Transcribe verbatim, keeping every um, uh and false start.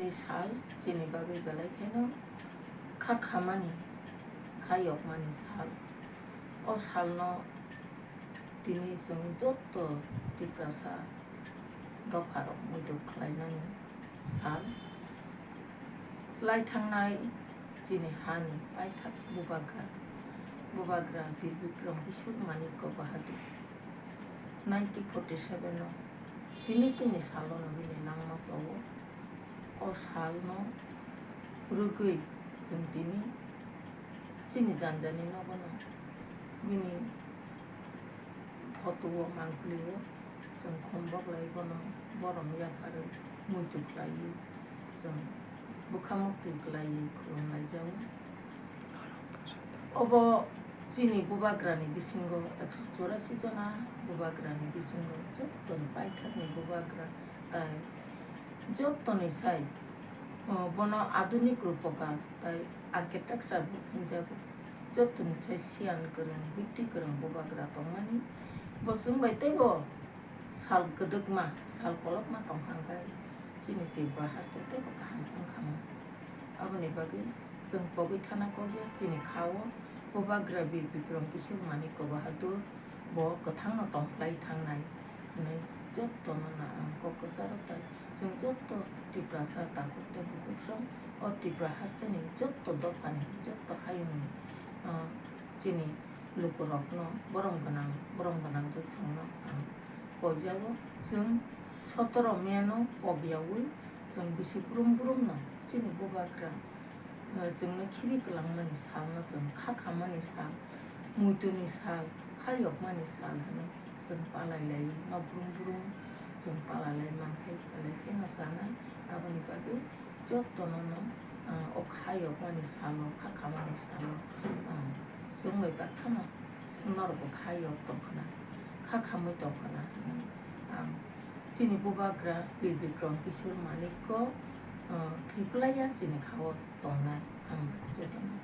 Sal chini bagwi belai kheno kha khamani, kha yokmani sal. O salno tini chwng joto Tiprasa dopharok muitu khlainani sal. Lai thangnai chini hani paithak bubagra, bubagra Bir Bikram Kishore Manikya Bahadur nineteen forty seven o tini tini salo no bini langma chowo. O salno rwgwi chwng tini chini janjani nogono bini photo o mangpili o chwng khum boklai bono borom yapharwi muitu khlaiwi chwng bwkha muktwi khlaiwi khulumlaijago. Obo chini bubagrani bisingo ekso churasi jona bubagrani bisingo jottoni paithakni bubagra tai jottoni sai, o, bono adunik rupokar tai architecture bo hinjago. Jottoni sai siyan kwrwng, bwtwi kwrwng bubagra tongmani. Bo chwng bai teibo sal kwdwkma, sal kolokma tongkha hwnkhe chini Tripura haste teibo kaham wngkha. Aboni bagwi chwng pogwi thana kok ya chini kha-o bubagra Bir Bikram Kishore Manikya Bahadur bo kwthangno tongphlai thangnai hwnwi jotono no ang kok kwcharo tai chwng joto Tiprasa takhuk tei bukhuksong o Tripura hasteni joto dophani joto hayungni, ah, chini lukurokno borom gwnang, borom gwnang jwk chwngno ang koijago. Chwng sotoro May no pokyaui chwng bisi brum brumno chini bubagra, eh, chwngno khibi kwlangmani salno chwng kha khammani sal, muituni sal, kha yokmani sal hwnwi chwng palai lai, nok brum brum chwng palai lai mankhai, belai kheno chanai. Aboni bagwi jotono no, ah, o kha yokmani salo, kha khamani salo, ah, chwng bai baksano norokbo kha yok tongkhna, kha khamwi tongkhna hwnwi ang chini bubagra Bir Bikram Kishore Manikya, ah, thwiplaiya chini kha-o tongnai ang jotono.